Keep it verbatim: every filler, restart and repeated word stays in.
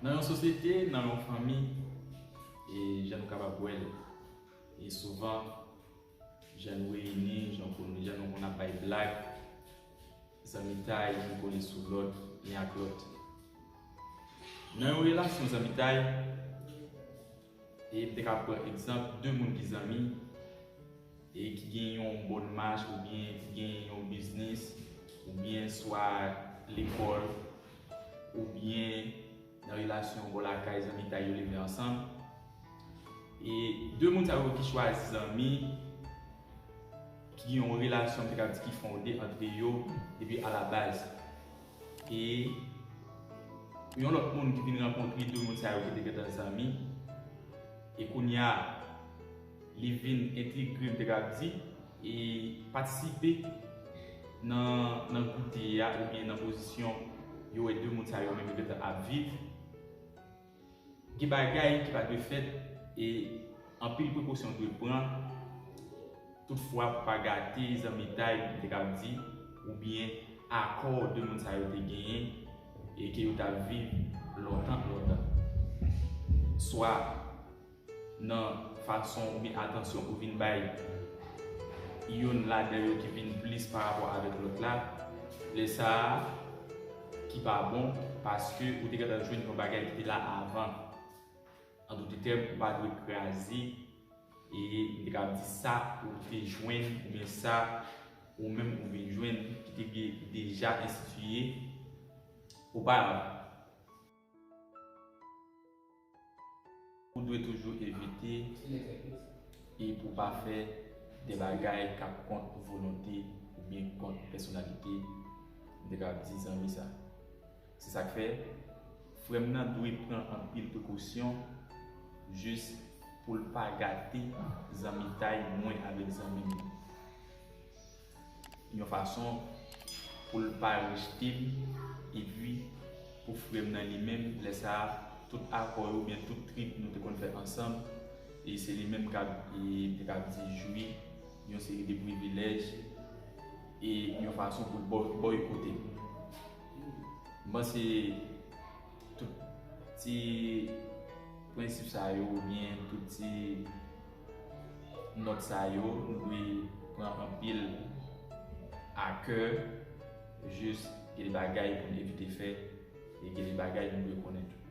Nan yon sosyete, nan yon fanmi, e jan nou kapab wè l, e souvan, jan nou reyini, jan nou, jan nou konn ap bay blag, zanmitay vin kole sou lòt, yen ak lòt. Nan yon relasyon zanmitay, e m te ka pran egzanp de moun ki zanmi, e ki gen yon bòn mach, oubyen ki gen yon biznis, oubyen swa lekòl, oubyen nan relasyon bò lakay, zanmitay yo leve ansanm. E de moun sa yo ki chwazi zanmi, ki gen yon relasyon, m te ka di, ki fonde antre yo depi alabaz. E yon lòt moun ki vin rankontre de moun sa yo ki te gentan zanmi, e kounye a, li vin entegre, m te ka di, e patisipe nan, nan goute a, oubyen nan pozisyon yo wè de moun sa yo menm yo gentan ap viv. Gen bagay ki pa dwe fèt, e anpil prekosyon dwe pran, toutfwa pou pa gate zanmitay, m te ka di, oubyen akò de moun sa yo te genyen, e ke yo t ap viv lontan, lontan. Swa nan fason oubyen atansyon ou vin bay yonn ladan yo ki vin plis pa rapò avèk lòt la, lè sa a ki pa bon, paske ou te gentan jwenn yon bagay ki te la avan. An tout tèm, ou pa dwe kraze, e m te ka di, sa ou te jwenn, oubyen sa ou menm ou vin jwenn, ki te gen deja enstitiye oparavan. Ou dwe toujou evite e pou pa fè de bagay k ap kont volonte oubyen kont pèsonalite, m te ka di, zanmi sa. Se sa k fè, frè m nan dwe pran anpil prekosyon jis pou l pa gate zanmitay mwen avèk zanmi m yo. Yon fason pou l pa rejte m, epi pou frè m nan li menm, lè sa a, tout akò yo oubyen tout trip nou te konn fè ansanm, e se li menm k ap, e, m te ka di, jwi yon seri de privilèj, e yon fason pou l bò-, bòykote m. M panse tout ti prensip sa yo oubyen tout ti nòt sa yo, nou dwe pran anpil a kè, jis gen de bagay pou n evite fè, e gen de bagay nou dwe konnen tou.